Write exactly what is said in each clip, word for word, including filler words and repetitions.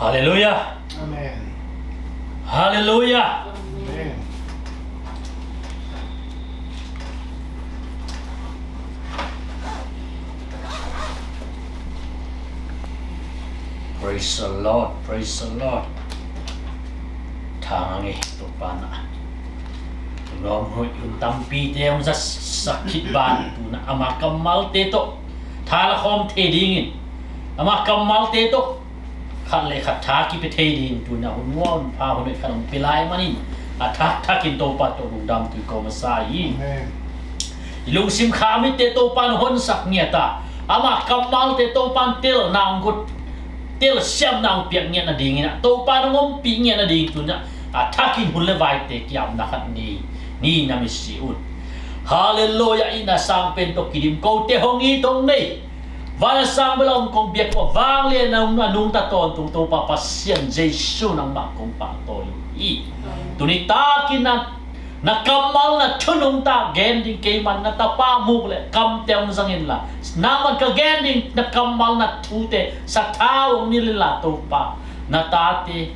Halleluiah. Amen. Halleluiah. Amen. Praise the Lord. Praise the Lord. Thang nge Topa na. Lawm hoih lungtampi te hong za sakit ban tuna ama kammalte tawh tha la khawm thei dingin, ama kammalte tawh khat le khat tha kipia thei ding tuna hun muan pha hun hoih khat hong pia lai manin a thak thakin Topa tawh lungdam tui ko masa hi. Amen. I lungsim kha mitte Topa na honsak ngiat a, ama kammalte Topa tel nang gut tel siam nang piak ngiat nadingin a, Topa na ngompih ngiat nading tuna a thakin hun le vaite kiamna khat ni ni na misi un. Halleluiah. Ina sang pen tawh kidim kote hong it hong nei Van a sang bel a om kong biak uh a vanglian a nungta tawntung Topa Pasian Jesu nangmah kong pahtawi uh hi. Tuni takin na, na kammal na thu nungta gen ding keiman na tapa muk le kamte hong zangin la, nangman ka gen ding na kammal na thute sathau hong nilin la Topa na tate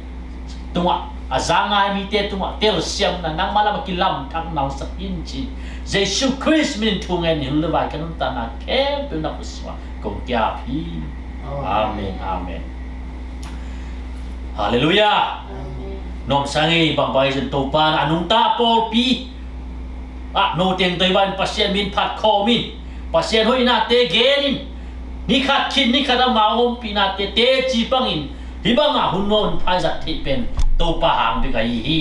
tungah, a za ngai mite tungah telsiamna nangmah lam a kilamthak nangsak in ci. Jesu Khrist min thu ngen in hun le vai ka nuntakna khempeuh na khutsua kong kiap hi. Amen, amen. Halleluiah. Nuamsa ngei bangbang i zun Topa na a nungta pawlpi ah no teng toi ban Pasian min phat khawm in Pasian hoihnate gen in ni khat khin ni khat ama ompihnate teci pangin hih bangah hun nuam hun phai zat theih pen Topa hang bek ahi hi.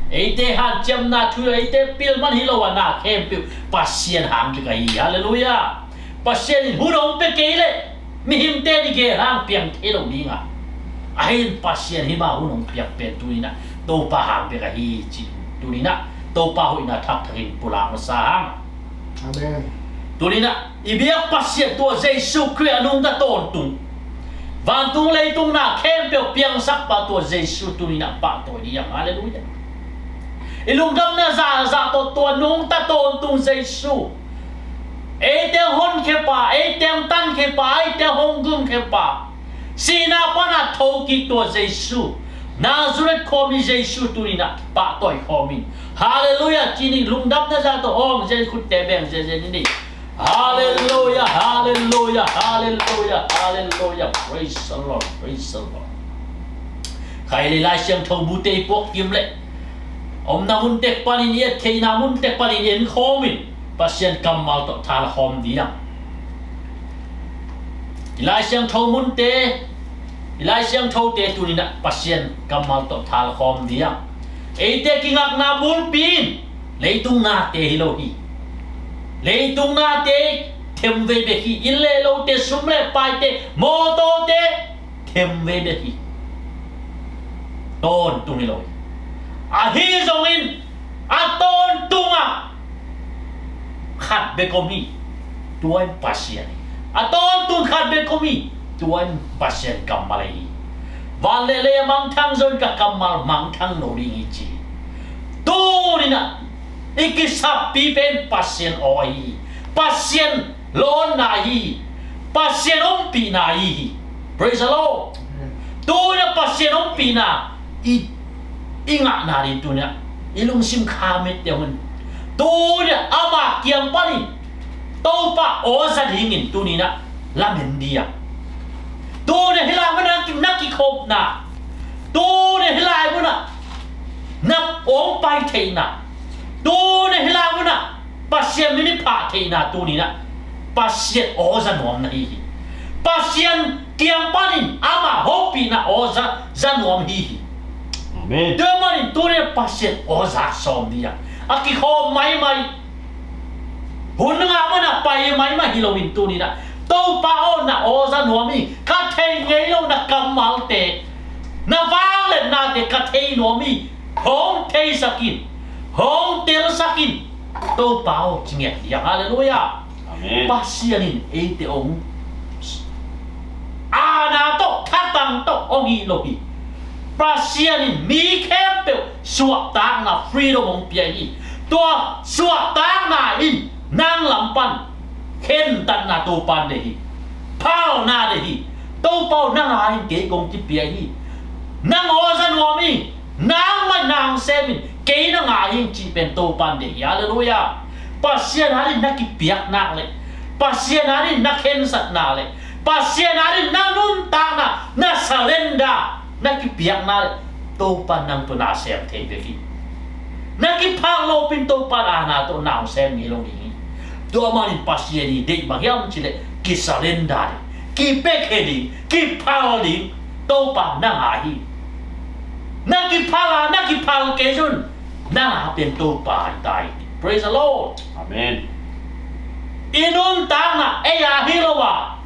Eite hanciamna thu eite pilman hi lo a na khempeuh Pasian hang bek ahi hi. Halleluiah. Pasian in hun hong pia kei leh mihingte ni gel hang piang thei lo ding a, ahi in Pasian hih bang hun hong piak pen tuninah Topa hang bek ahi ci. Tuninah Topa hoihna thakthak in pulak masa hang. Amen. Tuninah i biak Pasian tua Jesu Khrih a nungta tawntung vantung leitung na khempeuh piangsak pa tua Jesu tuninah pahtawi ding. Halleluiah. I lungdamna zahzah tawh tua nungta tawntung Jesu, eite honkhia pa, eite tankhia pa, eite hong gumkhia pa, sihna pana thokik tua Jesu, Nazareth khuami Jesu tuninah pahtawi khawm in. Halleluiah. Cini lungdamna zah tawh awng zen khutte beng zenzen in. Halleluiah, halleluiah, halleluiah, halleluiah. Praise the Lord, praise the Lord. Khai le Lai Siangtho bute i puak kim le omna mun tek panin i et theihna mun tek panin i en khawm in Pasian kammal tawh tha la khawm ding. I Lai Siangtho munte, i Lai Siangthote tuninah Pasian kammal tawh tha la khawm ding. Eite kingakna bulpi in leitung nate hi lo hi. Leitung nate themvei bek hi. Inn le lote, sum le paite, mawtawte themvei bek hi. Tawntung hi lo hi. Ahi zongin a tawntungah khat bek om hi. Tua in Pasian hi. A tawntung khat bek om hi. Tua in Pasian kammal hi. Van le lei a mangthang zongin ka kammal mangthang lo ding hi ci. Tuninah i kisappi pen Pasian aw ahi hi. Pasian lawnna ahi hi. Pasian ompihna ahi hi. Praise the Lord. Tuninah Pasian ompihna i, i ngahna ding tuninah i lungsim kha mitte hun. Tuninah ama kiang panin Topa aw za dingin tuninah lamen ding. Tuninah hih lai munah na kikhopna, tuninah hih lai munah na awngpai theihna, tuninah hih lai munah Pasian min i phah theihna tuninah Pasian aw za nuam na hi hi. Pasian kiang panin ama hopihna aw za, za nuam hi hi. Amen. Tua manin tuninah Pasian aw zak sawm ding a kikhawm maimai. Hun ngah mana pai maimai hi loin tuninah Topa aw na aw za nuam hi. Ka thei ngei lo na kammalte, na vangliatnate ka thei nuam hi. Hong theisak in, hong telsak in. Topa aw ci ngiat hiang. Halleluiah. Amen. Pasian in eite hong aana tawh thatang tawh hong hih lo hi. Pasian in mi khempeuh suahtakna freedom hong pia hi. Tua suahtakna in nang lam pan khentatna Topa in deih hi. Phalna deih hi. Topa aw nang a in kei kong kipia hi. Nang aw za nuam ing, nangmah na hong sem in, kei na ngah hi ing cih pen Topa in deih hi. Halleluiah. Pasian adingin na kipiak nak leh, Pasian adingin na khensat nak leh, Pasian adingin na nuntakna, na surrender, na kipiak nak leh, Topa in nang tawh na sem thei bek hi. Na kiphal lopi in Topa in a na tawh na hong sem ngei lo ding hi. Tua manin Pasian i deih bang hiam cih leh kisurrender ding, kipiakkhe ding, kiphal ding Topa na ngah hi. Na kiphal a, na kiphal kei un, na ngah pen Topa hi ta hi. Praise the Lord. Amen. I nuntakna ei a hi lo a,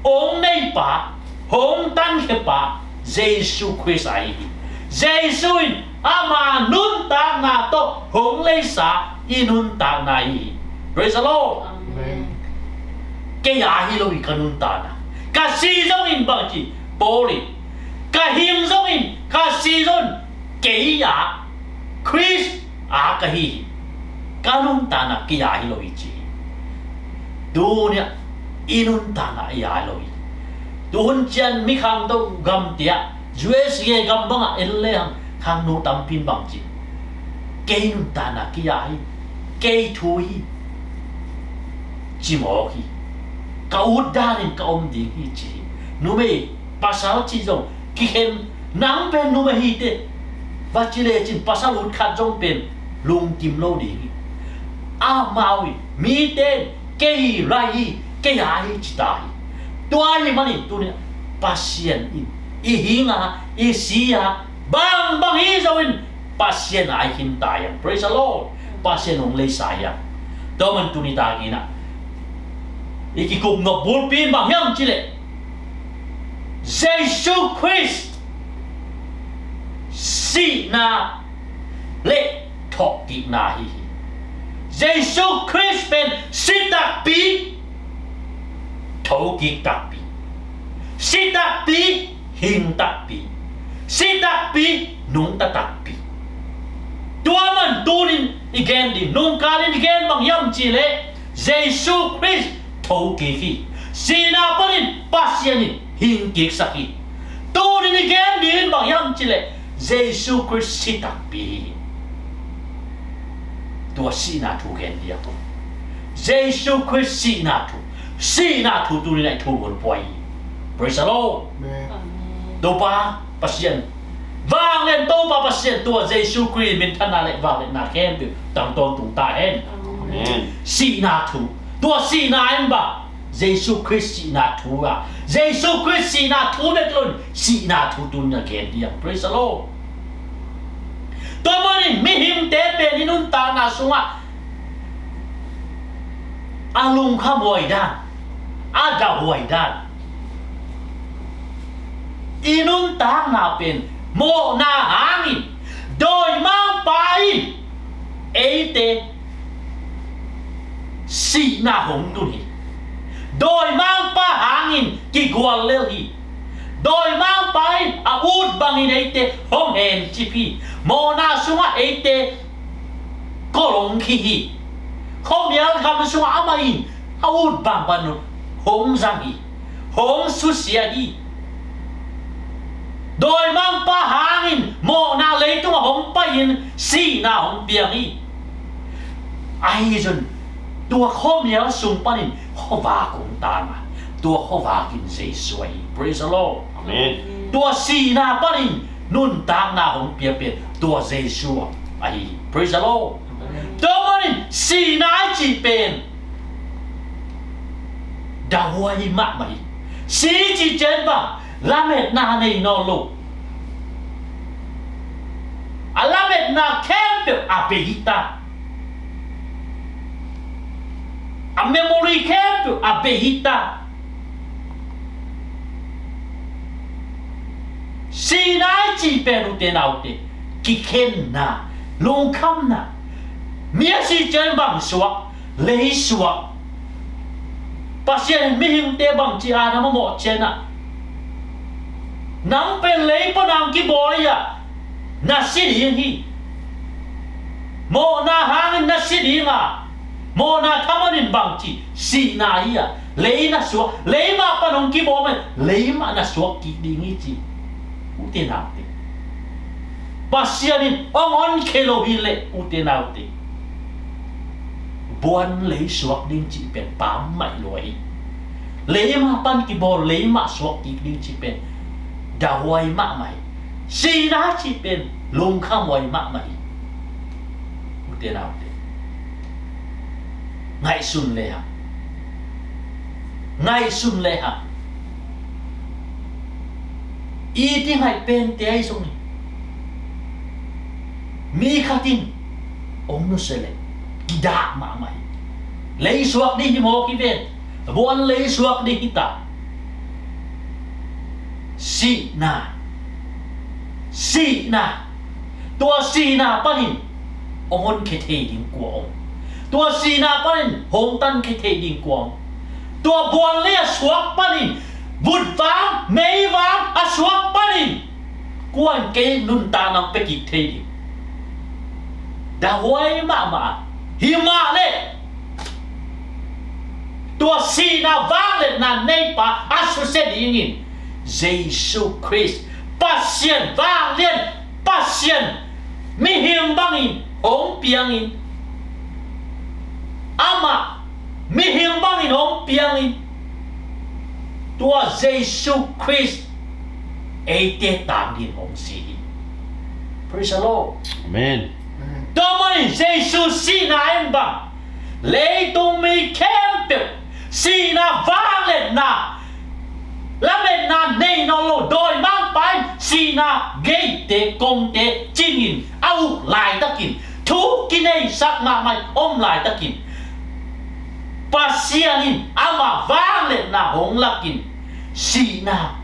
hong neipa, hong tankhiapa Jesu Khrist ahi hi. Jesu in ama nuntakna tawh hong leisa i nuntakna ahi hi. Praise the Lord. Amen. Kei a hi lo hi ka nuntakna. Ka si zongin bangci, Paul in, ka hing zongin, ka si zongin, kei a, Khrist a ka hi hi. Ka nuntakna kei a hi lo hi ci hi. Tuni-ah i nuntakna ei a hi lo hi. Tuhun ciang mi khangto gamte ah, U S A gam bangah en lehang khangno tampi in bangci, kei nuntakna kei a hi, kei thu hi, ci mawk hi. Ka ut danin ka om ding hi ci hi. Numei pasal cih zong kikhen, nang pen numei hi teh, va ci lecin pasal ut khat zong pen lungkim lo ding hi. Amau in, mite in, kei hi, rai hi, kei a hi ci ta hi. Tua ahih manin tuni-ah Pasian in i hing a, i si a, bangbang hi zongin Pasian a i khin ta hi hang. Praise the Lord. Pasian hong leisa hi hang. Tua man tuni takin ah i kikup nop bulpi in bang hiam cih leh, Jesu Khrist sihna le thawhkikna ahi hi. Jesu Khrist pen si takpi, thokik takpi, si takpi, hing takpi, si takpi, nungta takpi. Tua man tunin i gen ding, nungkalin i gen bang hiam cih leh, Jesu Khrist thokik hi. Sihna panin Pasian in hingkiksak hi. Tunin i gen ding bang hiam cih leh, Jesu Khrist si takpi hi. Tua sihna thu gen ding a, Jesu Khrist sihna thu, sihna thu tunin a i thu bulphuh hi. Praise the Lord. Amen. Topa Pasian, vanglian Topa Pasian, tua Jesu Khrist minthanna le vangliatna khempeuh tang tawntung ta hen. Amen. Sihna thu, tua sihna in bang, Jesu Khrist sihna thu a, Jesu Khrist sihna thu bek lo in, sihna thu tunin a gen ding a. Praise the Lord. Tua manin mihingte pen i nuntakna sungah a lungkhamhuai dan, a dahhuai dan, i nuntakna pen mawhna hangin dawimangpa in eite sihna hong tun hi. Dawimangpa hangin kigual lel hi. Dawimangpa in a ut bangin eite hong hencip hi. Mawhna sungah eite kolong khi hi. Khuamial gam sungah amah in a ut bangpan hong zang hi, hong susia hi. Dawimangpa hangin mawhna leitungah hong pai-in sihna hong piang hi. Ahi zong tua khuamial sung panin khuavak hong tang a, tua khuavak in Jesu ahi. Praise the Lord. Amen. Tua sihna panin nuntakna hong pia pen tua Jesu ahi. Praise the Lord. Amen. Tua manin sihna i cih pen dahhuai mahmah hi. Si cih ciang bang lametna nei nawn lo. A lametna khempeuh a bei hi ta. A memory khempeuh a bei hi ta. Sihna i cih pen ute naute, kikhenna, lungkhamna. Mi a si ciang bang suak, lei suak. Pasian in mihingte bangci Adam a mawh ciangin ah, nang pen lei pan hong kibawl hi a, na si ding hi. Mawhna hangin na si ding a, mawhna thaman in bangci, sihna hi a, lei na suak, lei mah pan hong kibawl mah in, lei mah na suak kik ding hi ci. Ute naute, Pasian in hong honkhia lo hi leh, ute naute, buan lei suak ding cih pen pammaih lua hi. Leimah pan kibawl, leimah suak kik ding cih pen dahhuai mahmah hi. Sihna cih pen lungkhamhuai mahmah hi. Ute naute, ngaihsun le hang, ngaihsun le hang. I ti ngaih pente ahi zongin, mi khat in hong nusia leh kidah mahmah hi. Lei suak ding hi mawk hi ven. Buan lei suak ding hi ta. Sihna, sihna, tua sihna panin hong honkhia thei ding kua om? Tua sihna panin hong tankhia thei ding kua om? Tua buan lei a suak panin, vut vang, mei vang a suak panin kua in kei nuntakna hong pia kik thei ding? Dahhuai mahmah a, hi mah leh tua sihna vangliatna neipa a susia dingin Jesu Khrist, Pasian vanglian, Pasian mihing bangin hong piangin, amah mihing bangin hong piangin, tua Jesu Khrist eite tangin hong si hi. Praise the Lord. Amen. Tua manin Jesu sihna in bang, leitung mi khempeuh sihna vangliatna, lametna nei nawn lo, dawimangpa in sihna geite, kongte cingin a uk laitakin, thu kineisak mahmah om laitakin, Pasian in ama vangliatna hong lakin, sihna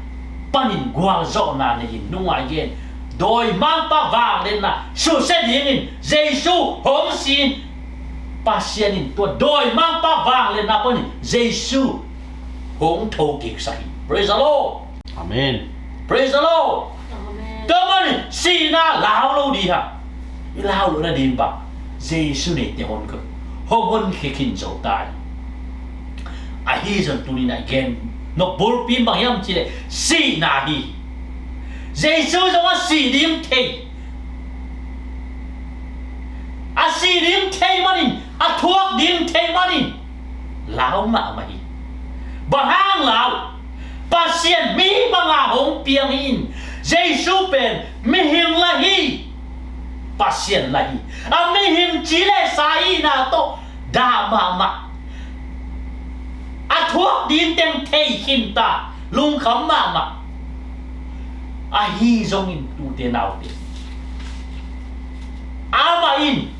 panin gualzawhna nei-in, nungai gen, dawimangpa vangliatna susia dingin Jesu hong si-in, Pasian in tua dawimangpa vangliatna panin Jesu hong thokiksa hi. Praise the Lord. Amen. Praise the Lord. Amen. Tua manin sihna lau lo ding hi hang. I lau loh nading bang, Jesu in eite hong, hong honkhia khin zo ta hi. Ahi zong tuni-in a gen nop bulpi in bang hiam cih leh sihna hi. Jesu zong a sih ding thei, a sih ding thei manin, a thuak ding thei manin lau mahmah hi. Bang hang lau? Pasian mi banga hong piang hi-in, Jesu pen mihing lah hi, Pasian lah hi. A mihing ci le sa hihna tawh dah mahmah, a thuak ding teng thei khin ta, lungkham mahmah. Ahi zongin, ute naute, amah in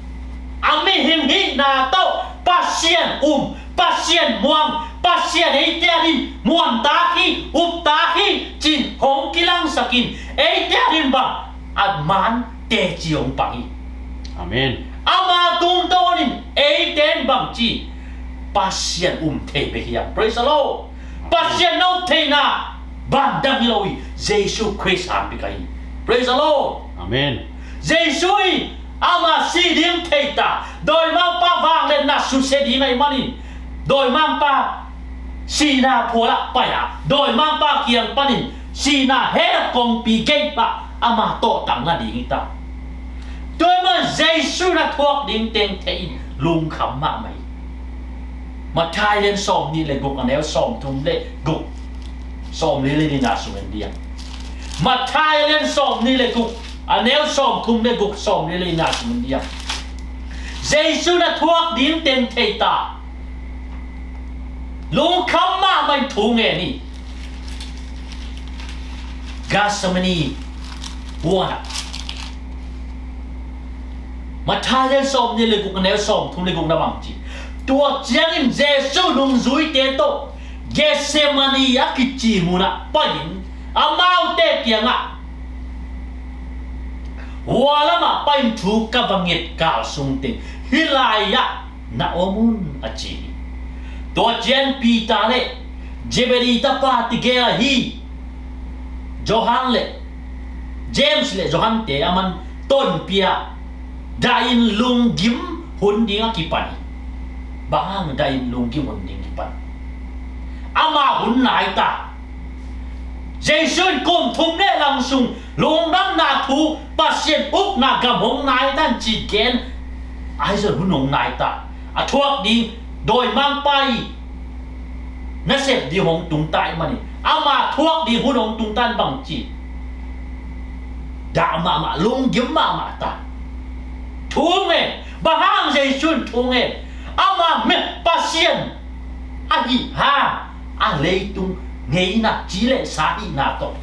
a mihing hihna tawh Pasian um, Pasian muang, Pasian eite adingin muantak hi, uptak hi ci-in hong kilangsakin, eite adingin bang, a man teci hong pang hi. Amen. Ama tungtawnin eite in bangci, Pasian um thei bek hi hang. Praise the Lord. Pasian na up theihna bang dang hi lo hi, Jesu Khrist hangpi kha hi. Praise the Lord. Amen. Jesu in ama sih ding thei ta, dawimangpa vangliatna susia ding ahih manin, dawimangpa sihna phualah pai-a, dawimangpa kiang panin sihna hell kongpi gate ah ama tawhtang nading hi ta. Tua ahih manin Jesu in a thuak ding teng thei-in lungkham mahmah hi. Matthai lian sawmnih le guk, a neu sawmthum le guk, sawmli le lina sung en ding. Matthai lian sawmnih le guk, a neu sawmthum le guk, sawmli le lina sung en ding. Jesu in a thuak ding teng thei ta, lungkham mahmah in thu ngen hi. Gethsemane huanah, Matthai lian sawmnih le guk, a neu sawmthum le guk na bang ci? Tua ciangin Jesu nungzuite tawh Gethsemane a kici munah pai-in, amaute kiangah, hua lamah pai-in thu ka va nget kal sung teng hih lai-ah na om un, a ci hi. Tua ciang Peter le Zebedee tapa tegel ahi Johan le James le Johan-te a man tonpih a, dah-in lunggim hun ding a kipan hi. Bang hang dah-in lunggim hun ding kipan? Ama hun nai ta. Jesu in kum thum le lang sung lungdamna thu, Pasian ukna gam hong nai tan ci gen. Ahi zong hun hong nai ta. A thuak ding dawimangpa i nasep ding hong tung ta i manin, ama thuak ding hun hong tung tan bang ci. Dah mahmah, lunggim mahmah ta. Thu ngen, bang hang Jesu in thu ngen? Ama meh Pasian ahi hang a leitung ngeina ci le sa hihna tawh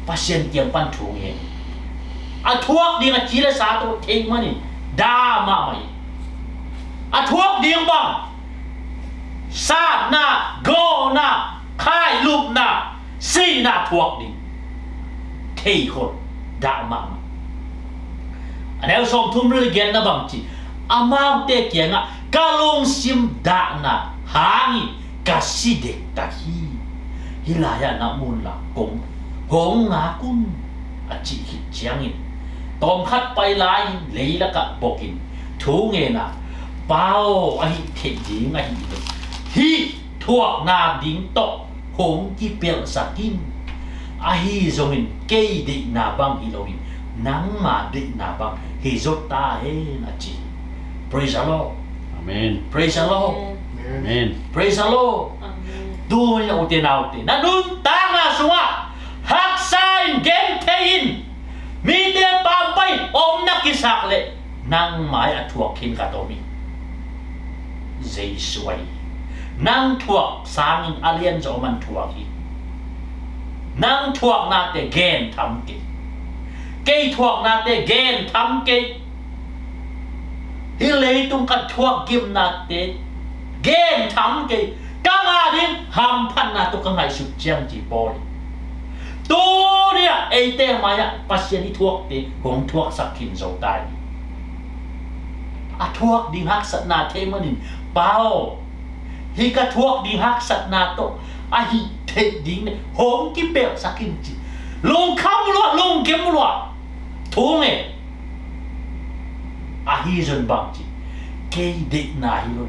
Pasian kiang pan thu ngen. A thuak ding a ci le sa tawh thei manin dah mahmah hi. A thuak ding bang satna, gawhna, khailupna, sihna thuak ding. Thei khol, dah mahmah. A neu sawmthum le genna bang ci? Amaute kiangah ka lungsim dahna hangin ka si dektak hi. Hih lai-ah na mun la kong hong ngak un, a cih khit ciangin tawmkhat pai lai-in leilakah bokin thu ngen a, Pa aw, a hih theih ding ahi lo. Hih thuakna ding tawh hong kipelhsak in. Ahi zongin kei deihna bang hi loin nangma deihna bang hi zaw ta hen, a ci. Praise the Lord. Amen. Praise the Lord. Amen. Praise the Lord. Amen. Tuni a ute naute, na nuntakna sungah haksa in, genthei in, mite pampai in om na kisak leh nang mai a thuak khin khat om hi. Jesu ahi. Nang thuak sangin a lianzaw man thuak hi. Nang thuaknate gen tham kei. Kei thuaknate gen tham kei. Hih leitung ka thuak gimnate gen tham kei. Ka ngah ding hamphatna tawh ka ngaihsut ciang ci Paul hi. Tuni-ah eite mai-ah Pasian i thuakte hong thuaksak khin zo ta hi. A thuak ding haksatna thei manin, Pa aw, hih ka thuak ding haksatna tawh a hih theih ding le hong kipelhsak in ci. Lungkham lua, lunggim lua. Thu ngen. Ahi zong bang ci? Kei deihna hi lo,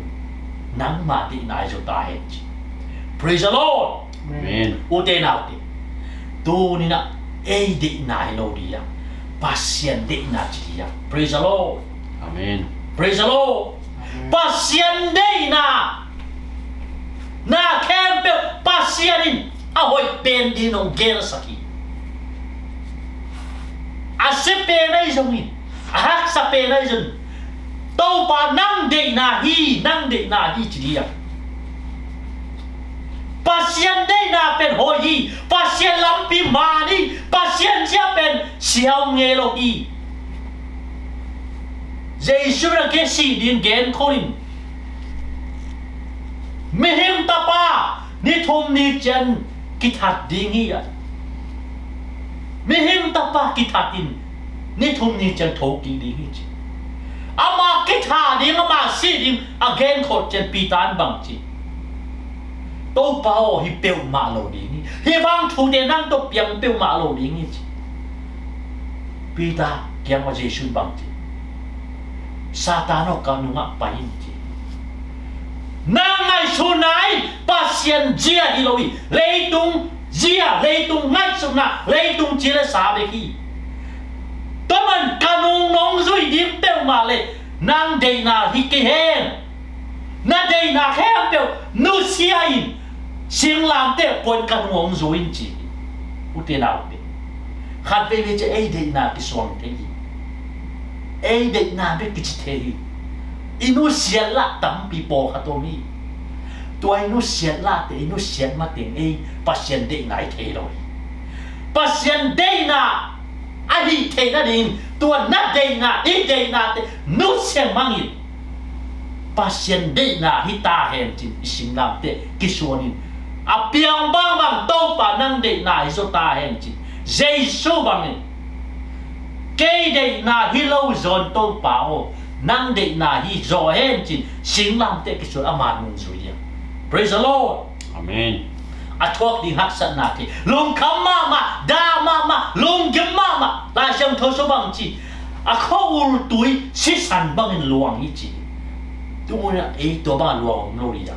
nangma deihna hi zaw ta hen ci. Praise the Lord. Amen. Ute naute, tuni-in ah ei deihna hi lo ding a, Pasian deihna ci ding a. Praise the Lord. Amen. Praise the Lord. Amen. Pasian deihna na khempeuh Pasian in a hoih pen dingin hong gelsak hi. A sia pen ahi zongin, a haksa pen ahi zongin, Topa nang deihna hi, nang deihna hi ci ding a. Pasian deihna pen hoih hi. Pasian lampi man hi. Pasian zia pen siau ngei lo hi. Jesu in a kei sih ding genkhol in, Mihing Tapa ni thum ni ciang kithat ding hi a, Mihing Tapa kithat in ni thum ni ciang thokik ding hi ci. Ama kithat ding, ama sih ding a genkhol ciang Peter in bang ci? Topa aw, hi peuhmah lo ding hi. Hih bang thute nang tawh piang peuhmah lo ding hi ci. Peter kiangah Jesu in bang ci? Satan aw, ka nungah pai in ci. Na ngaihsutna in Pasian zia hi lo hi. Leitung zia, leitung ngaihsutna, leitung ci le sa bek hi. Tua man ka nung nong zui ding peuhmah le nang deihna hi kei hen. Na deihna khempeuh nusia in, singlamteh kuan ka nung hong zui in ci. Ute naute, khat veivei ciang ei deihna kisuang thei hi. Ei deihna bek kici thei hi. I nusiat lah tampi pawlkhat om hi. Tua i nusiat lahte, i nusiat mateng ei Pasian deihna i thei lo hi. Pasian deihna a hih theih nadingin tua na deihna, i deihnate nusia mangin, Pasian deihna hi ta hen cin i singlamteh kisuanin, a piang bangbang Topa nang deihna hi zaw ta hen cin, Jesu bangin, kei deihna hi lo zawn Topa aw, nang deihna hi zaw hen cin singlamteh kisuan ama nungzui ding. Praise the Lord. Amen. A thuak ding haksatna thei, lungkham mahmah, dah mahmah, lunggim mahmah. Lai Siangtho sung bang ci? A khua-ul tui sisan bangin luang hi ci. Tuni-in ei tua bangin luang om lo ding a,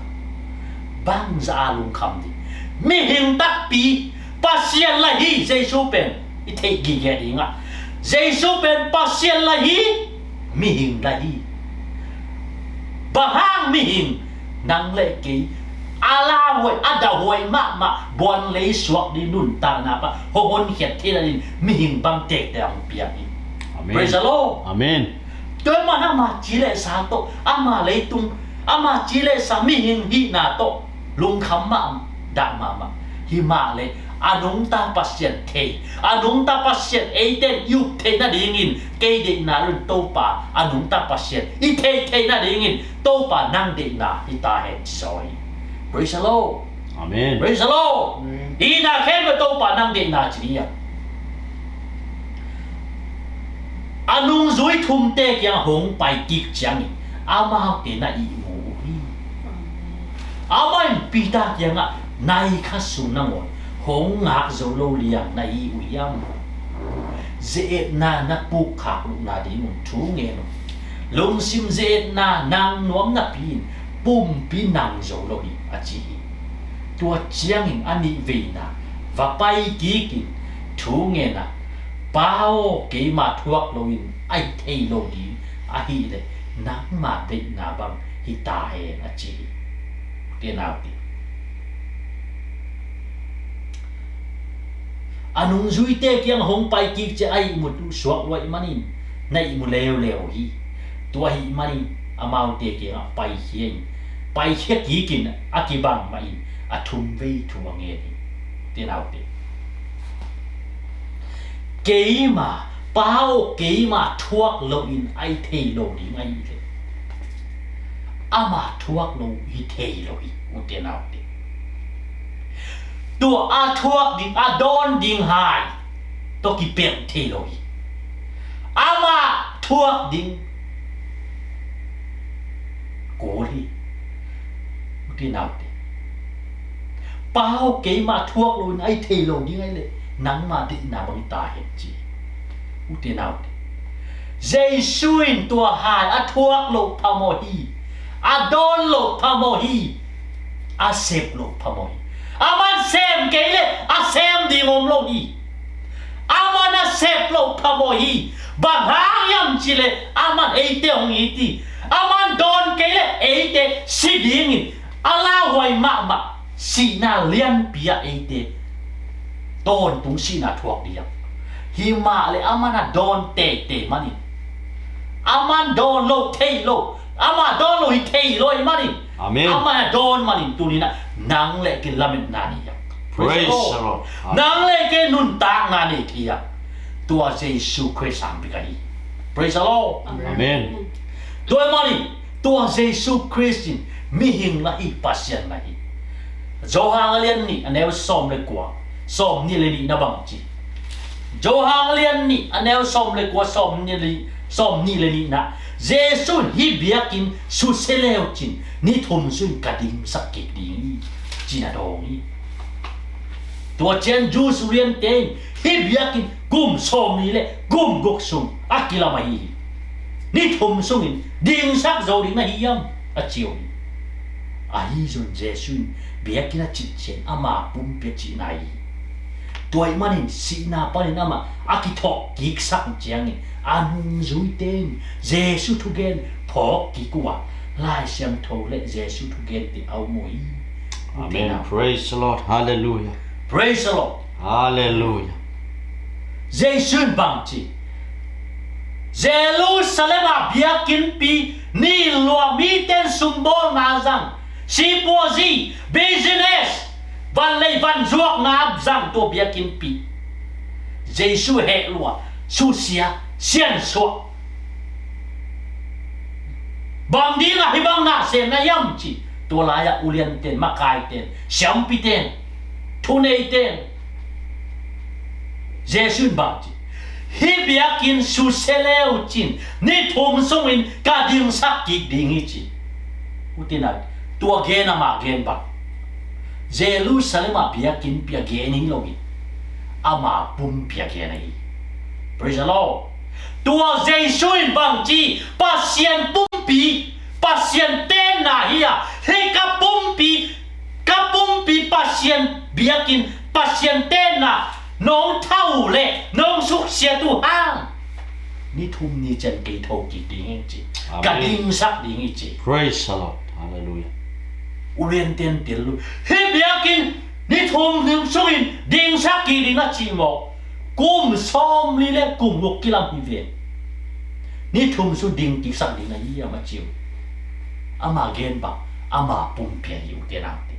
bangzah a lungkham ding? Mihing takpi, Pasian la hi, Jesu pen i theih gige dingah. Jesu pen Pasian la hi, mihing la hi. Bang hang mihing, nang le kei, a lauhuai, a dauhuai mahmah, buan lei suak ding nuntakna pan hong honkhiat theih nading mihing bang tektek hong piak hi. Amen. Praise the Lord. Amen. Tua ahih manin ama ci le sa tawh, ama leitung, ama ci le sa mihing hihna tawh lungkham mahmah, dah mahmah. Hi mah le, a nungta Pasian thei, a nungta Pasian eite i up theih nadingin, kei deihna lo in Topa, a nungta Pasian i thei theih nadingin Topa nang deihna hi ta hen ci zaw hi. Praise the Lord. Amen. Praise the Lord. Amen. Hihna khempeuh Topa nang deihna ci hi a. A nungzui thumte kiangah hong pai kik ciangin amaute na ihmu uh hi. Amah in Peter kiangah, nai khat sung nangawn hong ngak zo lo liang na hi uh hiam? Ze-etna na pukkhak loh nadingun thu ngen un. Lungsim ze-etna nang nuam napi-in pumpi nang zo lo hi, a ci hi. Tua ciangin a nihveina va pai kikin thu ngen a, Pa aw, keima thuak loin a hi thei lo ding ahih leh nangma deihna bang hi ta hen, a ci hi. Ute naute, a nungzuite kiangah hong pai kik ciang a ihmu suak lo ahih manin na ihmu leuleu hi. Tua ahih manin amaute kiangah paikhia in, paikhia kikin a kibang mahin a thumvei thu a ngen hi. Ute naute, keima, Pa aw, keima thuak loin a hi thei lo ding ahih leh ama thuak lo hi thei lo hi, ute naute. Tua a thuak ding, a dawn ding hai tawh kipelh thei lo hi. Ama thuak ding kul hi, ute naute. Pa aw, keima thuak loin a hi thei lo ding ahih leh nangma deihna bang hi ta hen, ci. Ute naute, Jesu in tua hai a thuak loh phamawh hi, a dawn loh phamawh hi, a sep loh phamawh hi. Aman sem kei leh a sem ding om lo hi. Aman a sep loh phamawh hi. Bang hang hiam cih leh aman eite hong it hi. Aman dawn kei leh eite si dingin a lauhuai mahmah, sihna lianpi ah eite tawntung sihna thuak ding hi. Hi mah leh aman a dawn teitei manin, aman dawn lo thei lo, ama dawn lo hi thei lo ahih manin, Amen. Ama dawn manin tuni-in ah nang le kei lametna nei hi. Praise the Lord. Nang le kei nuntakna nei hi. Tua Jesu Khrist hang bek ahi. Praise the Lord. Amen. Tua ahih manin tua Jesu Khrist in mihing la hi, Pasian la hi. Johan a lian nih a neu sawm le kua, sawm nih le nih na bang ci. Johan a lian nih a neu sawm le kua, sawm nih le, sawm nih le nih na, Jesu in, "Hih biakinn susia le uh cin ni thum sungin ka dingsak kik ding hi," ci-in a dawng hi. Tua ciang Jew uliante in, "Hih biakinn kum sawmli le kum guk sung a kilam ahi hi. Ni thum sungin dingsak zo ding na hi hiam?" a ci uh hi. Ahi zongin Jesu in biakinn a cih ciang ama pumpi a cihna hi. Tua ahih manin sihna panin amah a kithawh kiksak ciangin a nungzuite in Jesu thugen phawk kik uh a, Lai Siangtho le Jesu thugente a um uh hi. Amen. Praise the Lord. Hallelujah. Praise the Lord. Hallelujah. Jesu in bang ci, Jerusalem ah biakinnpi, ni lua mite in sumbawlna zang, sipuazi, business, van lei van zuakna zang tua biakinnpi, Jesu heh lua, susia, siansuah. Bang dingah hih bang na sem na hiam ci. Tua lai-ah ulianten, makaiten, siampiten, thuneiten, Jesu in bang ci, "Hih biakinn susia le uh cin ni thum sungin ka dingsak kik ding hi," ci. Ute naute, tua gen amah gen bang, Jerusalem ah biakinnpi a gen hi lo hi. Ama pumpi a gen ahi. Praise the Lord. Tua Jesu in bang ci, Pasian pumpi, Pasian tenna hi a, hih ka pumpi, ka pumpi Pasian biakinn Pasian tenna nong thah uh leh nong suksiat uh hang, ni thum ni ciang kei thokik ding hi ci. Ka dingsak ding hi ci. Praise the Lord. Hallelujah. U Lian ten tel uh. Hih biakinn ni thum ni sungin dingsak kik ding na ci maw. Kum sawmli le kum guk kilam hi ve. Ni thum sung ding kiksak ding na hi a ma ci uh. Ama gen bang, ama pumpi ahi uh te nang te.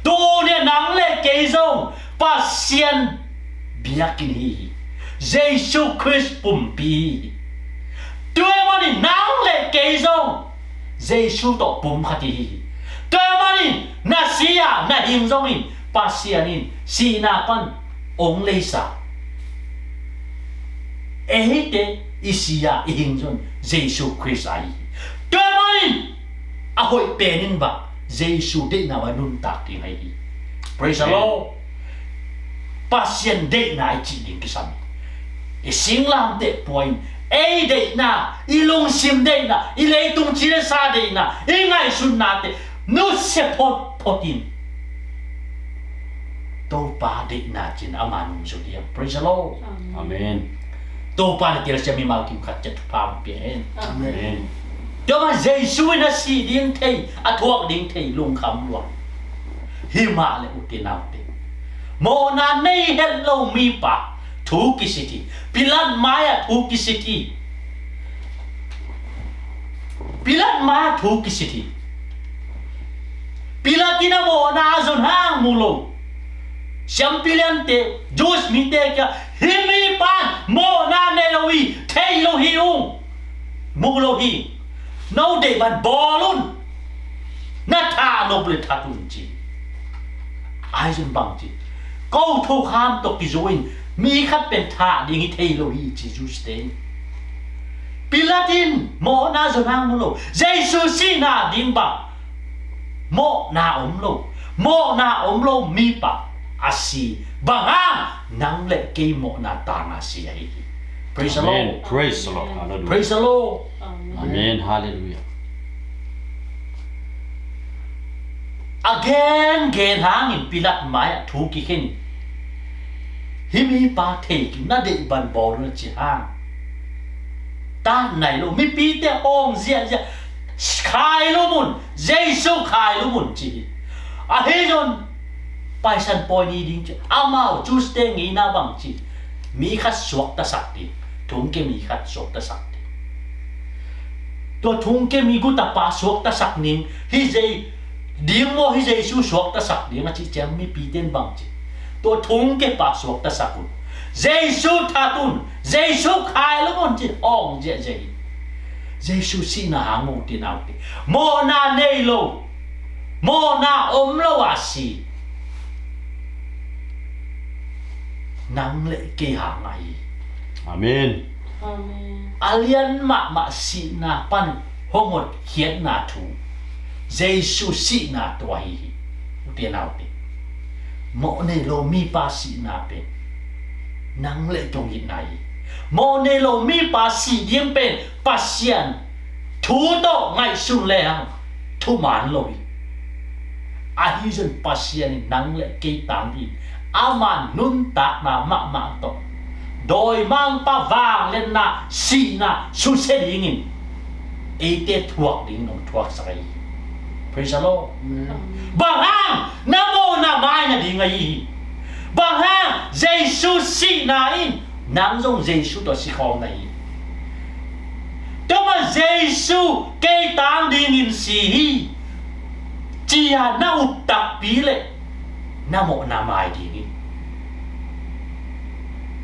Tuni a nang le kei zong Pasian biakinn hi hi. Jesu Khrist pumpi hi hi. Tua ahih manin nang le kei zong Jesu tawh pum khat hi hi. Tua ahih manin na si a na hing zongin Pasian in sihna pan ong leisa. Eite i si a i hing zong Jesu Khrist ahi hi. Tua ahih manin a hoih pen in bang Jesu deihna vai nuntak ding ahi hi. Praise the Lord. Pasian deihna i cih ding kisam hi. I singlamteh pua in ei deihna, i lungsim deihna, i leitung ci le sa deihna, i ngaihsutnate nusia photphot in Topa deihna cin ama nungzui hiam. Praise the Lord. Amen. Topa na telsiam mimal kim khat ciat thupha hong pia hen. Amen. Tua mah Jesu in a sih ding thei, a thuak ding thei lungkham lua. Himah le u te nau te, mawhna nei het lo mipa thu kisit hi. Pilat mai-ah thu kisit hi. Pilat mai-ah thu kisit hi. Pilat in a mawhna a zon hang mu lo. Siampi liante, Jews mite kiangah, hih mipa in mawhna nei lo hi, thei lo hi ung. Mu lo hi. No deih bang bawl un. Na thah nop le that un ci. Ahi zong bang ci. Ko thukham tawh kizo in mi khat pen thah ding hi thei lo hi ci Jews te in. Pilat in mawhna zon hang mu lo. Jesu sihna ding bang mawhna om lo. Mawhna om lo mipa a si. Bang hang, nang le kei mawhna tanga si ahi hi. Praise the Lord. Praise the Lord. Hallelujah. Praise the Lord. Amen. Hallelujah. A gengen hangin Pilat mai-ah thu kikhen in, hih mipa thei kei, na deih bang bawl un a ci hang, tat nai lo, mipite awng ziahziah, khailum un, Jesu khailum un ci hi. Ahi zong Paisan pawi ni ding ci, amau Jews te ngeina bang ci, mi khat suaktasak ding, thongkia mi khat suaktasak ding. Tua thongkia mi gutapa suaktasak ning, hih Jei-, ding maw hih Jesu suaktasak ding a cih ciang mipite in bang ci, tua thongkiapa suaktasak un. Jesu that un, Jesu khailum un ci, awng ziahziah hi. Jesu sihna hang u te nau te, mawhna nei lo, mawhna om lo a si, nang le kei hang ahi. Amen. Amen. A lian mahmah sihna pan hong hotkhiatna thu, Jesu sihna tua ahi hi. U te nau te, mawh nei lo mipa sihna pen nang le kei hong itna hi. Mawh nei lo mipa sih ding pen Pasian thu tawh ngaihsun le hang thuman lo hi. Ahi zong Pasian in nang le kei tang ding, ama nuntakna mahmah tawh dawimangpa vangliatna sihna susia dingin eite thuak dingin hong thuaksak ahi hi. Praise the Lord. Amen. Bang hang, na mawhna mai nading ahi hi. Bang hang, Jesu sihna in nang zong Jesu tawh sikhawm na hi. Tua mah Jesu kei tang dingin si hi, ci-a na up takpi leh na mawhna mai ding hi.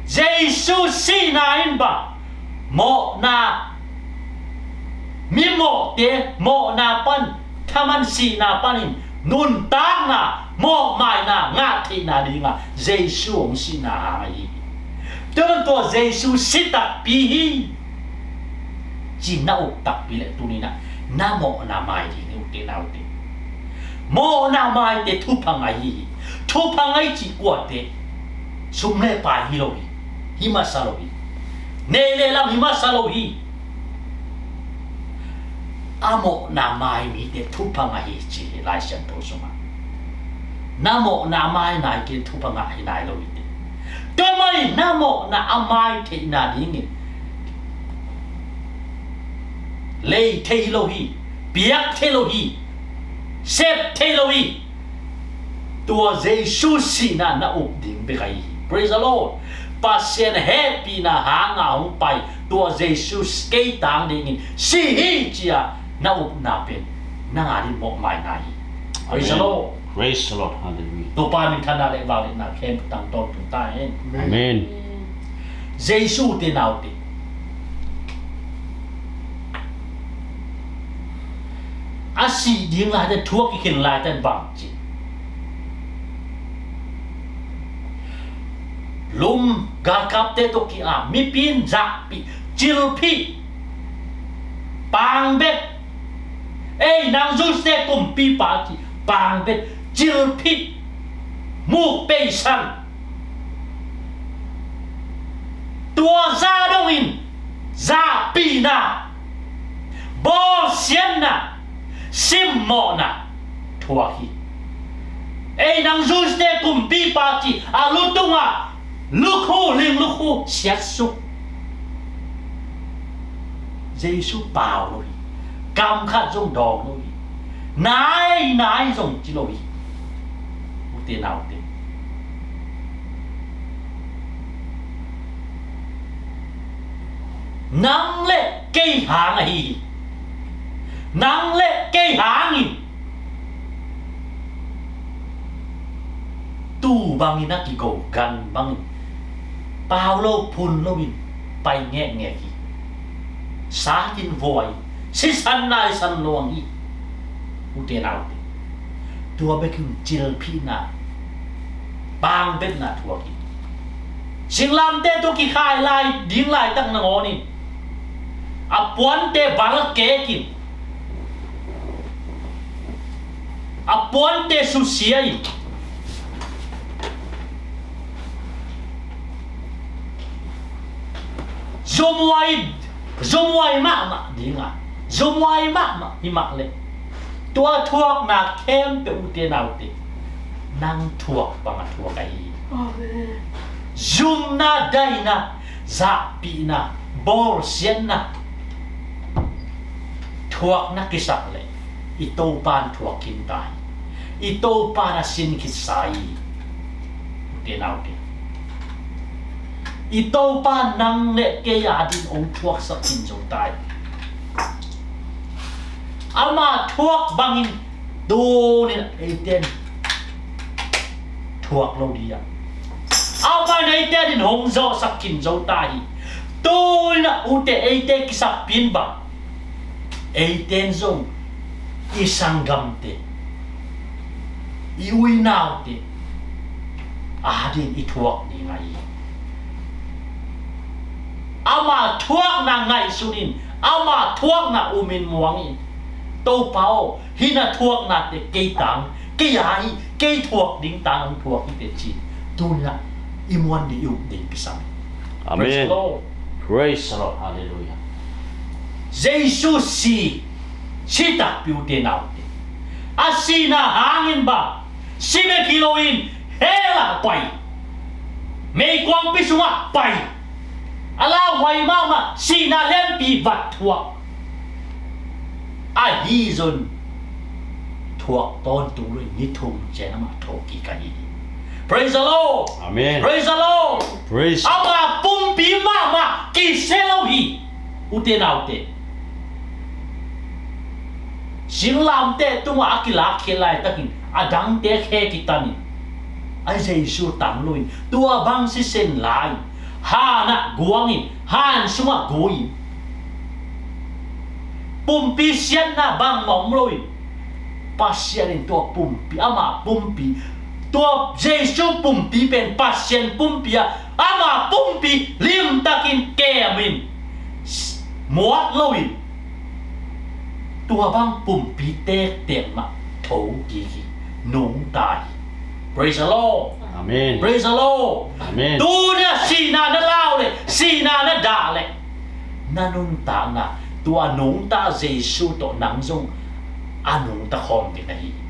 Jesu sihna in bang mawhna, mimawhte mawhna pan, thaman sihna panin nuntakna, mawhmaina ngah theihna dingah Jesu hong sihna hang ahi hi. Tua man tua Jesu si takpi hi, ci na up takpi leh tuni-in ah na mawhna mai ding hi, u te nau te. Mawhna maite thupha ngah hi. Thupha ngah cih kuate, sum le pai hi lo hi. Hi masa lo hi. Neih le lam hi masa lo hi. A mawhna mai mite thupha ngah hi ci hi Lai Siangtho sungah. Na mawhna a mai nai kei thupha ngah hi nai lo hi teh. Tua mah in na mawhna a mai theihna dingin lei thei lo hi, piak thei lo hi, sep thei lo hi. Tua Jesu sihna na up ding bek ahi hi. Praise the Lord. Pasian hehpihna hanga hong pai tua Jesu kei tang dingin si hi ci-a na upna pen nang a ding mawhmaina hi. Praise the Lord. Praise the Lord. Hallelujah. Topa minthanna le vangliatna khempeuh tang tawntung ta hen. Amen. Jesu te naute a sih ding laite, thuak kikhin laite bang ci. Lum galkapte tawh ki-a, mipi in zahpih, cilphih, pangbet. Ei, nang Jew-te kumpipa ci, pangbet, cilphih, muk peisan. Tua zah dongin zahpihna, bawlsiatna, simmawhna thuak hi. Ei, nang Jew-te kumpipa ci a, lu tungah lukhu, ling lukhu siatsuk. Jesu pau lo hi. Kam khat zong dawng lo hi. Nai, nai zong ci lo hi. Ute naute, nang le kei hang ahi hi. Nang le kei hangin tu bangin a kigo gan bangin pau lo phun loin pai ngekngek hi. Satin vuai, sisan naisan luang hi. Ute naute, tua bekin cilphihna, pangbetna thuak hi. Singlamteh tawh kikhai lai ding laitak nangawnin a puante bal kekin, a puante susia in, zumuai, zumuai mahmah dinga, zumuai mahmah hi mah leh, tua thuakna khempeuh ute naute, nang thuak banga thuak ahi hi. Amen. Zumna, daina, zahpihna, bawlsiatna thuak na kisak leh i Topan thuak khin ta hi. I Topan a sin khitsa hi. Ute naute, i Topan nang le kei a din hong thuaksak khin zo ta hi. Ama thuak bangin tunin eiten thuak lo dih a, ama neite a din hong zawhsak khin zo ta hi. Tunin a ute, eite kisakpi in bang, eiten zong i sanggamte, i uinaute a din i thuak ding ahi hi. Ama thuakna ngaihsun in, ama thuakna umin muang in, Topa aw, hih na thuaknate kei tang, kei a hi, kei thuak ding tang hong thuak hi teh ci. Tuni-ah i muan ding, i up ding kisam. Amen. Praise the Lord. Praise the Lord. Hallelujah. Jesu si, si takpi ute naute, a sihna hangin bang, si bek hi loin hell ah pai, meikuangpi sungah pai, a lauhuai mahmah, sihna lianpi vat thuak. Ahi zong thuak tawntung lo in ni thum ciang amah thawhkik ahi hi. Praise the Lord. Amen. Praise the Lord. Praise. Amah pumpi mahmah kisia lo hi. Ute naute, singlamteh tungah a kilakkhia laitakin a dangte khe kitanin, a Jesu tang lo in tua bang sisen lai, han ah guangin, han sungah guin, pumpi siatna bangmah om lo in, Pasian in tua pumpi, ama pumpi, tua Jesu pumpi pen Pasian pumpi a, ama pumpi limtakin kemin, muat lo in, tua bang pumpi tektek mah thokik hi, nungta hi. Praise the Lord. Amen. Praise the Lord. Amen. Tuni-ah sihna na lau leh, sihna na dah leh, na nuntakna, tua nungta Jesu tawh nang zong a nungta khawm ding ahi hi.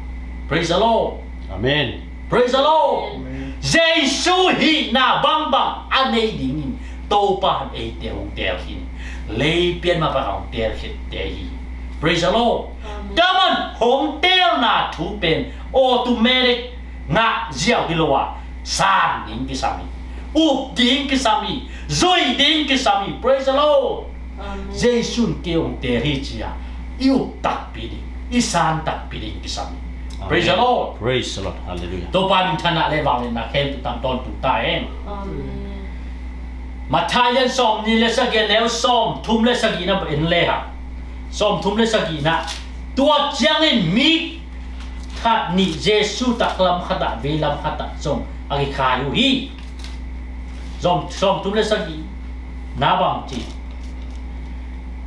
Praise the Lord. Amen. Praise the Lord. Amen. Jesu hihna bangbang a nei dingin Topa in eite hong teel khin, lei pian mah pan hong teel khitte hi. Praise the Lord. Amen. Tua man hong teelna thu pen automatic ngah ziau hi lo a, san ding kisam hi, up ding kisam hi, zuih ding kisam hi. Praise the Lord. Amen. Jesu in kei hong teel hi ci-a i up takpi ding, i san takpi ding kisam hi. Praise the Lord. Praise the Lord. Hallelujah. Topa minthanna le vangliatna khempeuh tang tawntung ta hen. Amen. Matthai lian sawmnih le sagih, neu sawmthum le sagihna en le hang. Sawmthum le sagihna. Tua ciangin mi khat nih Jesu taklam khatah, veilam khatah zong a kikhai uh hi. Zong sawmthum le sagihna bang ci.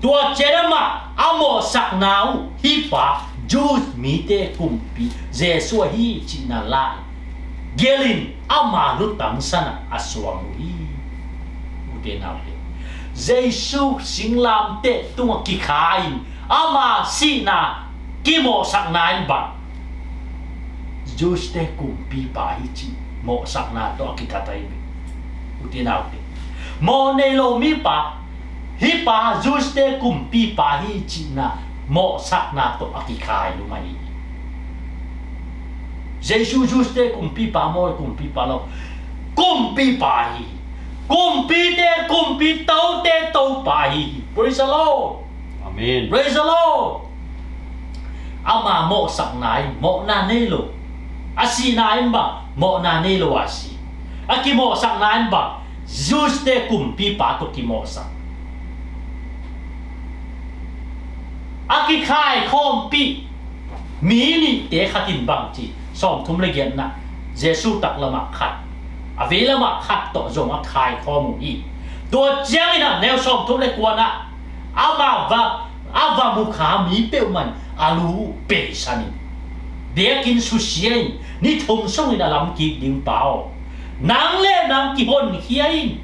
Tua ciangin amah a mawhsakna uh hih pa Jews mite kumpi Jesu ahi cihna lai gelin ama lutang sanah a suang uh hi. Ute naute, Jesu singlamteh tungah kikhai-in ama sihna kimawhsakna in bang Jews-te kumpipa hi cih mawhsakna tawh a kithat ahi ve. Ute naute, mawh nei lo mipa, hih pa Jews-te kumpipa hi cihna mawhsakna tawh a kikhai lum ahi hi. Jesu Jews-te kumpipa maw, kumpipa lo, kumpipa hi. Kumpite kumpi, tote Topa hi. Praise the Lord. Amen. Praise the Lord. Ama mawhsakna in mawhna nei lo, a sihna in bang mawhna nei lo a si. A kimawhsakna in bang Jews-te kumpipa tawh kimawhsak. A kikhai khawmpih mi nihte khat in bang ci, sawmthum le giatna, Jesu taklamah khat, a veilamah khat tawh zong a khai khawm uh hi. Tua ciangin ah neu sawmthum le kuana, ama va, a va mukha mi peuhmah in a lu uh peisan in, biakinn susia in, ni thum sungin a lam kik ding pa aw, nang le nang kihonkhia in.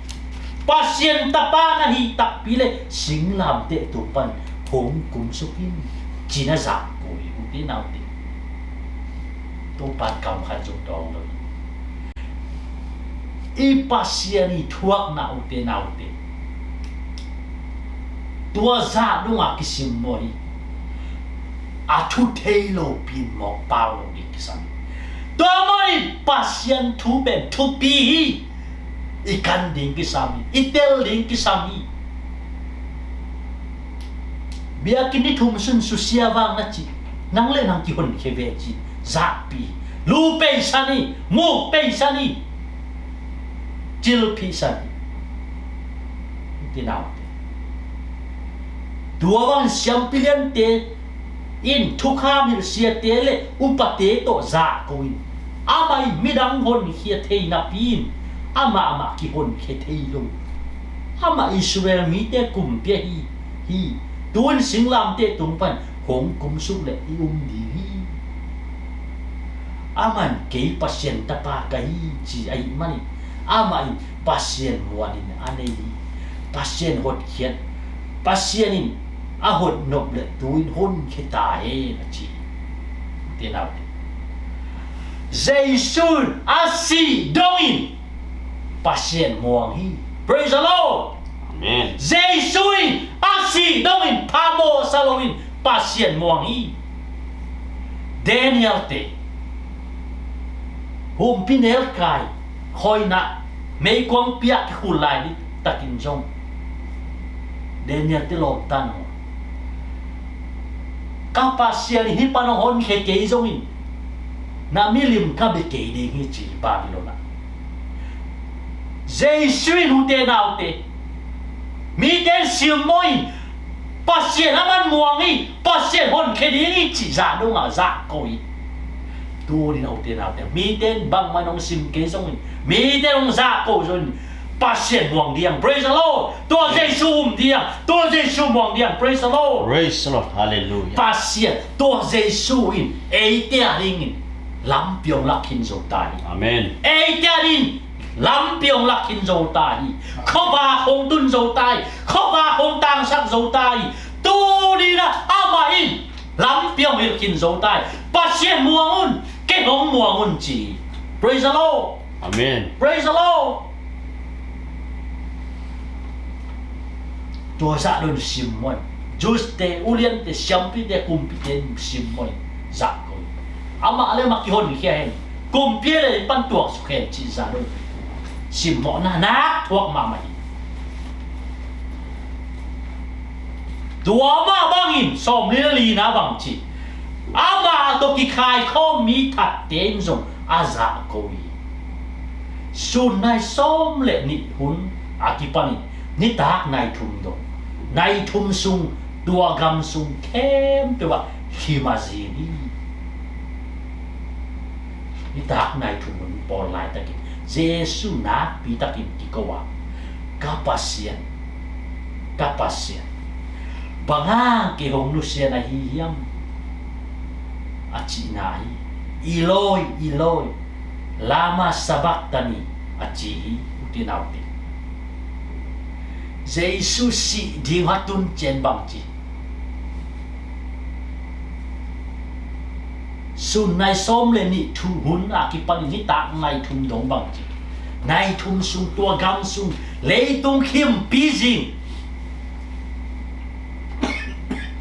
Pasian Tapa na hih takpi le singlamteh tung pan hong kumsuk in, ci-in a zak ko hi. Ute naute, Topa in kam khat zong dawng lo hi. I Pasian i thuakna, ute naute, tua zah dongah kisimmawh hi. A thu thei lopi in mawh pau lo ding kisam hi. Tua mah in Pasian thu pen thupi hi. I kan ding kisam hi, i tel ding kisam hi. Biakinn ni thum sung susia vang na ci, nang le nang kihonkhia ve ci, zakpih hi. Lu peisan hi, muk peisan hi, cilphihsan hi. Ute naute, tua bang siampi liante in thukham hilh siate le upate tawh zak ko in, amah in midang honkhia thei napi in amah amah kihonkhia thei lo. Amah Israel mite kumpi ahi hi. Tu-in singlamteh tung pan hong kumsuk leh i um ding hi. Amah in kei Pasian Tapa ka hi ci ahih manin, amah in Pasian muanin a nei hi. Pasian hotkhiat, Pasian in a hotnop leh tu-in honkhia ta hen a ci hi. Ute naute, Jesu in a sih dongin Pasian muang hi. Praise the Lord. Amen. Jesu in a sih dongin phamawh sa loin Pasian muang hi. Daniel-te humpinelkai, khawina, meikuang piah kikhul lai ni takin zong Daniel-te lawmta nung, ka Pasian in hih pan hong honkhia kei zongin na milim ka bia kei ding hi ci hi Babylon ah. Jesu in, ute naute, mite in simmawh in, Pasian a man muang hi, Pasian honkhia ding hi cih zah dongah zak ko hi. Tuni-in, ute naute, mite in bangmah in hong sim kei zongin, mite in hong zak ko zongin, Pasian muang ding. Praise the Lord. Tua Jesu um ding, tua Jesu muang ding. Praise the Lord. Praise the Lord. Hallelujah. Pasian, tua Jesu in eite a dingin lampi hong lak khin zo ta hi. Amen. Eite a dingin lampi hong lak khin zo ta hi. Khuavak hong tun zo ta hi. Khuavak hong tangsak zo ta hi. Tuni-in ah amah in lampi hong hilh khin zo ta hi. Pasian muang un, kei hong muang un ci. Praise the Lord. Amen. Praise the Lord. Tua zah dong simmawh in. Jews te, uliante, siampite, kumpite simmawh in zah ko hi. Amah le amah kihonkhia hen, kumpi le pan tuaksuk hen cih zah dong simmawhna nak thuak mahmah hi. Tua mah bangin sawmli le lina bangci, amah tawh kikhaikhawm mi thatte in zong a zah ko hi. Sun nai sawm le nih hun a kipanin nitak nai thum dong, nai thum sung tua gam sung khempeuh ah khim a zin hi. Nitak nai thum hun pawl laitakin Jesu nakpi takin kiko a, "Ka Pasian, ka Pasian, bang hang kei hong nusia na hi hiam?" a cihna hi. "Eloi, Eloi, lama sabachthani?" a ci hi, ute naute. Jesu sih ding a tun ciang bangci, sun nai sawm le nih thu hun a kipan nitak nai thum dong bangci, nai thum sung tua gam sung leitung khimpi zing,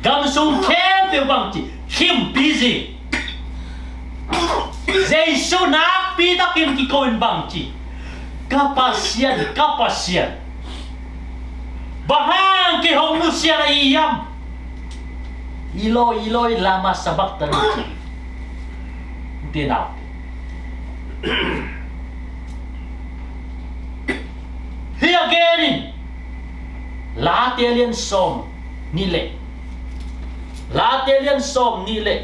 gam sung khempeuh bangci khimpi zing. Jesu nakpi takin kiko in bangci, "Ka Pasian, ka Pasian, bang hang kei hong nusia na hi hiam? Eloi, Eloi, lama sabachthani?" ci. Ute naute, hih a gen in Late lian sawm nih le, Late lian sawm nih le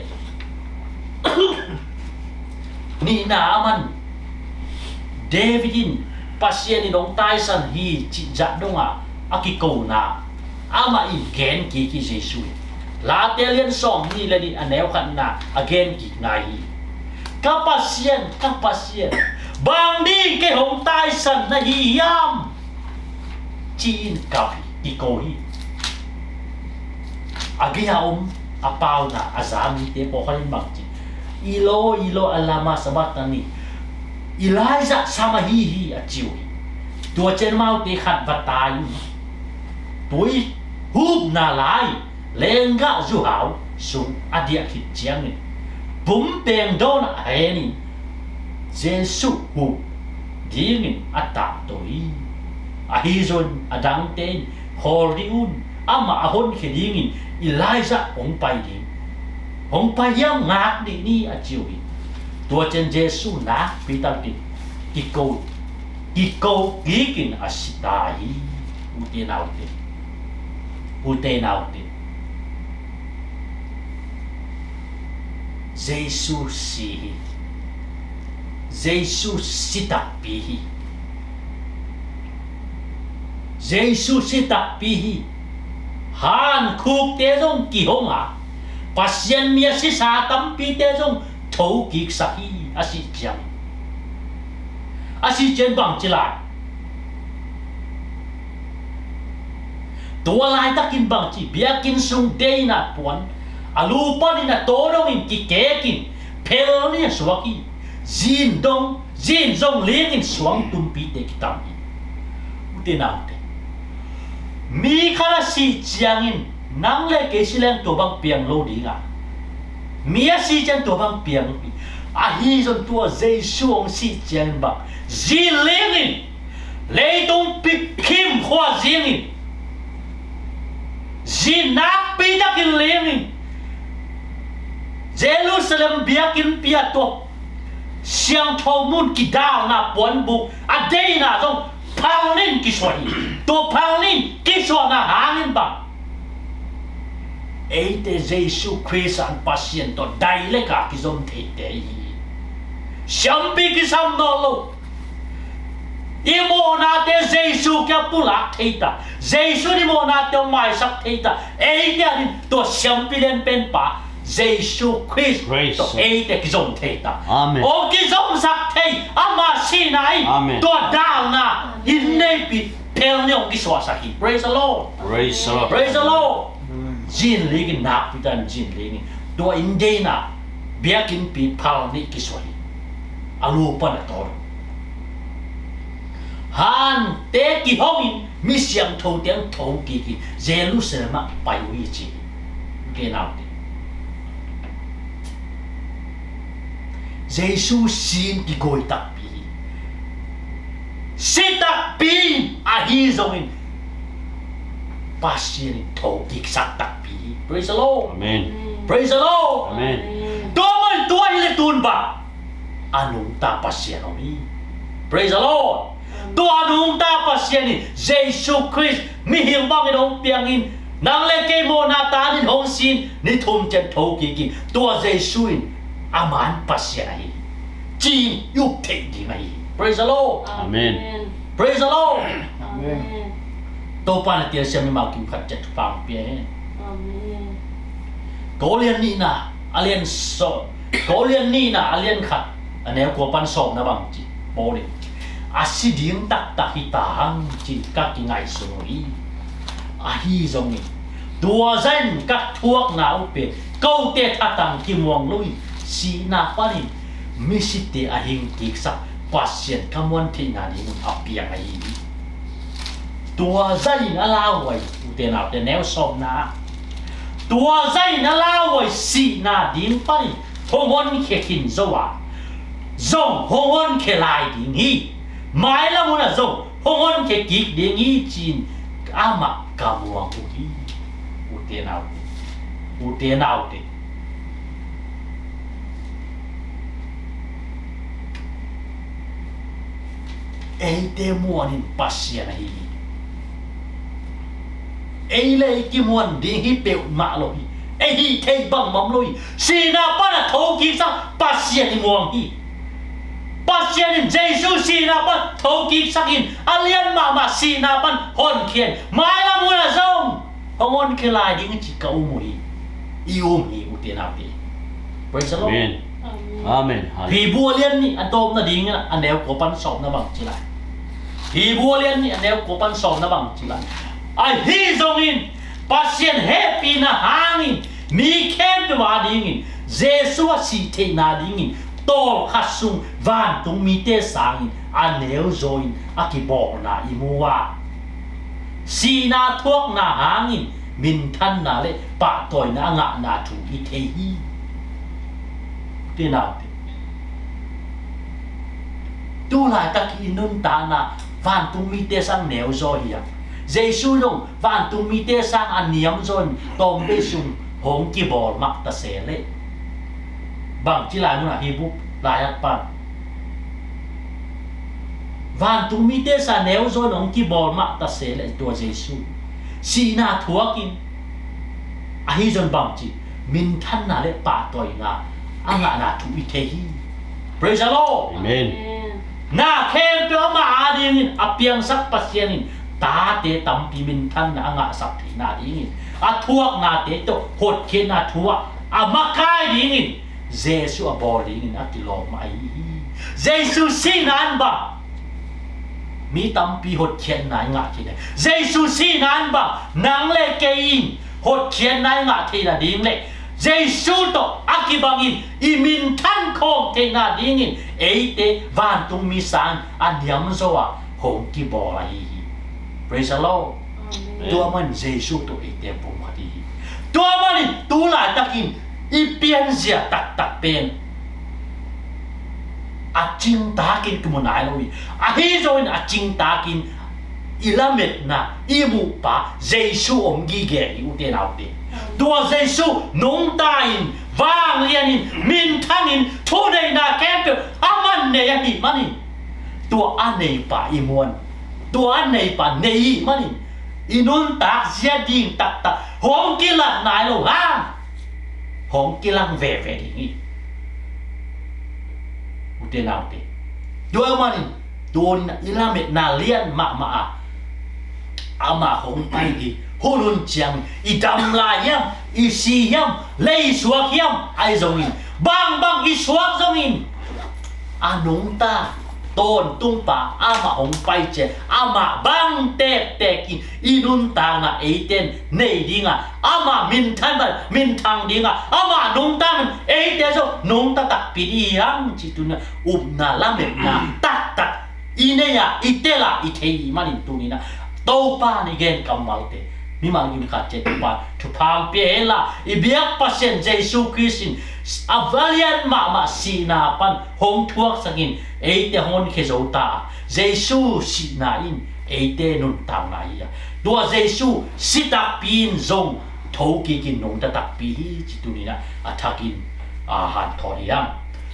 nihna a man David in Pasian in hong taisan hi cih zah dong a a kikona amah in gen kik hi Jesu in. Late lian sawm nih le nih a neu khatna a gen kik ngai hi. "Ka Pasian, ka Pasian, bang ding kei hong taisan na hi hiam?" ci-in kap hi, kiko hi. A gei a om a pauna a za mite pawlkhat in bangci, "Eloi, Eloi, lama sabachthani?" Elijah sam ahi hi, a ci uh hi. Tua ciang amaute khat va tai uh hi. Tui hupna lai lenggah zuhau sung a diah khit ciangin pumpeng dawn ah a hen in Jesu huh dingin a tahto hi. Ahi zongin a dangte in, "Khawl dih un, amah a honkhia dingin Elijah hong pai ding. Hong pai hiam ngak dih ni," a ci uh hi. Tua ciang Jesu nakpi takin kiko, kiko kikin a si ta hi. Ute naute, ute naute, Jesu si hi. Jesu si takpi hi. Jesu si takpi hi. Hankhukte zong kihong a, Pasian mi a sisa tampite zong thokiksak hi, a sih ciang. A sih ciang bangci lai? Tua laitakin bangci, biakinn sung deihna puan a lu panin a taw dongin kikekin phel nih a suak hi. Zin dong, zin zong lingin suang tumpite kitam hi. Ute naute, mi khat a sih ciangin nang le kei si leng tua bang piang lo ding a, mi a sih ciang tua bang piang lo hi. Ahi zong tua Jesu hong sih ciangin bang zin lingin leitung pi khimkhua zingin, zin nakpi takin lingin, Jerusalem biakinnpi ah tua siangtho mun kidalna puanbuk a deihna zong phalnin kisuah hi. Tua phalnin kisuahna hangin bang eite Jesu Khrist an Pasian tawh dailek a kizom theite hi. Siampi kisam nawn lo. I mawhnate Jesu kiang pulak thei ta. Jesu in i mawhnate hong maisak thei ta. Eite adingin tua siampi lian penpa Jesu Khrist tawh eite kizom thei ta. Amen. Hong kizomsak thei, ama sihna in tua dalna i neipi phel nih hong kisuahsak hi. Praise the Lord. Praise the Lord. Praise the Lord. Zin lingin, nakpi takin zin lingin tua i deihna biakinnpi phal nih kisuah hi. a lu pan a tawl. Hante kihongin mi siangthote hong thokik in Jerusalem ah pai uh hi ci. Ute naute, Jesu sin kigawi takpi hi. Si takpi in, ahi zongin Pasian in thokiksak takpi hi. Praise the Lord. Amen. Praise the Lord. Amen. Tua man tua hi le tun bang a nungta Pasian om hi. Praise the Lord. Tua a nungta Pasian in Jesu Khrist mihing bangin hong piangin, nang le kei mawhna tanin hong sin, ni thum ciang thokikin, tua Jesu in a man Pasian ahi hi ci-in i up theih ding ahi hi. Praise the Lord. Amen. Praise the Lord. Amen. Topa na tiang siam mi mau kim khat ciat pang pia hen. Amen. Kawlian nihna a lian sawm, Kawlian nihna a lian khat a neu kua pan sawmna bang ci, Paul in, a si ding taktak hi ta hang ci-in ka kingaihsun uh hi. Ahi zongin tua zahin ka thuakna uh pen kote thatang kimuang lo hi. Sihna panin misite a hing kiksak Pasian ka muan theihna dingin a piang ahi hi. Tua zahin a lauhuai, ute naute, neu sawmna ah, tua zahin a lauhuai sihna ding panin hong honkhia khin zo a, zong hong honkhia lai ding hi. Mailam hun ah zong hong honkhia kik ding hi ci-in amah ka muang uh hi. Ute naute, ute naute, eite muan in Pasian ahi hi. Ei le ei kimuan ding hi peuhmah lo hi. Ei hih theih bangmah om lo hi. Sihna pan a thokiksak Pasian i muang hi. Pasian in Jesu sihna pan thokiksak in, a lian mahmah sihna pan honkhia in, mailam hun ah zong hong honkhia lai ding hi ci ka um uh hi. I um hi, ute naute. Praise the Lord. Amen. Amen. Amen. Hallelujah. Hebru a lian nih a tawpna dingin a neu kua pan sawmna bang ci lai. Hebru a lian nih a neu kua pan sawmna bang ci lai. Ahi zongin Pasian hehpihna hangin mi khempeuh a dingin Jesu a sih theihna dingin tawlkhat sung vantungmite sangin a neuzaw in a kibawlna i mu a, sihna thuakna hangin minthanna le pahtawina a ngahna thu i thei hi. Ute naute, tu laitak i nuntakna vantungmite sang neuzaw hi a, Jesu zong vantungmite sang a niamzaw in tawmvei sung hong kibawl mah ta se leh, bangci lai mun ah hi buk lai at pan, vantungmite sang neuzaw in hong kibawl mah ta se leh tua Jesu sihna thuakin, ahi zong bangci, minthanna le pahtawina a ngahna thu i thei hi. Praise the Lord. Amen. Amen. Na khempeuh amah a dingin a piangsak Pasian in tate tampi minthanna a ngahsak theihna dingin, a thuaknate tawh hotkhiatna thu ah a makai dingin Jesu a bawl dingin a kilawm ahi hi. Jesu sihna in bang mi tampi hotkhiatna i ngah theihna, Jesu sihna in bang nang le kei in hotkhiatna i ngah theihna ding le Jesu tawh a kibangin i minthan khawm theihna dingin eite vantungmi sang a niamzaw a hong kibawl ahi hi. Praise the Lord. Amen. Tua man Jesu tawh eite pumkhat i hi. Tua manin tu laitakin i pianzia taktak pen a cingtakin kimu nai lo hi. Ahi zongin a cingtakin i lametna i muhpa Jesu om gige hi, ute naute. Tua Jesu nungta in, vanglian in, minthang in, thuneihna khempeuh a man nei ahih manin, tua a neipa i muan, tua a neipa nei ihih manin i nuntak zia ding taktak hong kilat nai lo hang hong kilang veve ding hi. Ute naute, tua manin tuni-in i lametna lian mahmah a, amah hong pai hi. Hun hun ciang i dam lai hiam, i si hiam, lei suak hiam, ahi zongin, bangbang i suak zongin, a nungta Tawntung pa amah hong pai ciang amah bang tektek in i nuntakna eite in nei ding a, amah minthan, minthang ding a, amah nungta in eite zong nungta takpi ding hi hang ci, tuni-in upna lametna taktak i nei a, i tel a, i thei manin tuni-in ah Topa in i gen kammalte mimal kim khat ciat Topa thupha hong pia hen la, i biak Pasian Jesu Khrist in a valian mahmah sihna pan hong thuaksak in eite hong honkhia zo ta. Jesu sihna in eite nuntakna hi a, tua Jesu si takpi in zong tho kik in nungta takpi hi ci, tuni-in ah a thakin a hanthawn hi hang.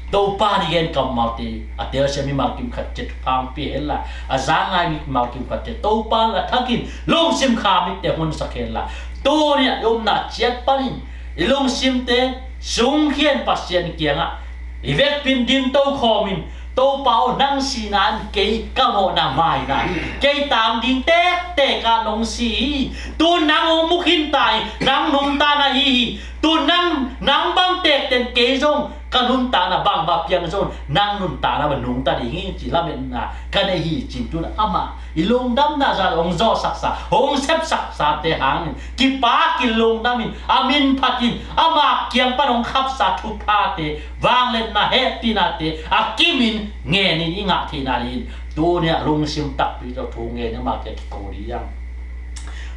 Topa in i gen kammalte a telsiam mimal kim khat ciat thupha hong pia hen la, a za ngai mimal kim khat ciat Topa in a thakin lungsim kha mitte hong honsak hen la, tuni-in ah i omna ciat panin i lungsimte sungkhia in Pasian kiangah i vekpi in ding tokhawm in, Topa aw, nang sihna in kei ka mawhna maina hi. Kei tang ding tektek ah nong si hi. Tu-in nang hong mu khin ta hi. Nang nungta na hi hi. Tu-in nang, nang bang tektek in kei zong ka nuntakna bangmah piang zong nang nuntakna bang nungta ding hi ci lametna ka nei hi ci-in, tu-in amah i lungdamna zah hong zawhsaksa, hong sepsaksate hangin kipak in, lungdam in, a min phat in, ama kiang pan hong khapsa thuphate, vangliatna, hehpihnate a kimin ngen in i ngah theihna dingin tuni-in ah lungsim takpi tawh thu ngen in ama kiang kiko ding hi hang.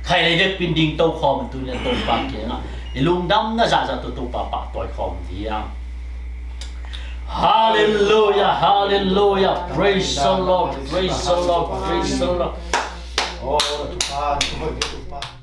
Khailei vekpi in ding tokhawm in tuni-in ah Topa kiangah i lungdamna zahzah tawh Topa pahtawi khawm ding hi hang. Hallelujah, hallelujah. Praise the Lord, praise the Lord, praise the Lord. Oh, Topa, Topa, Topa.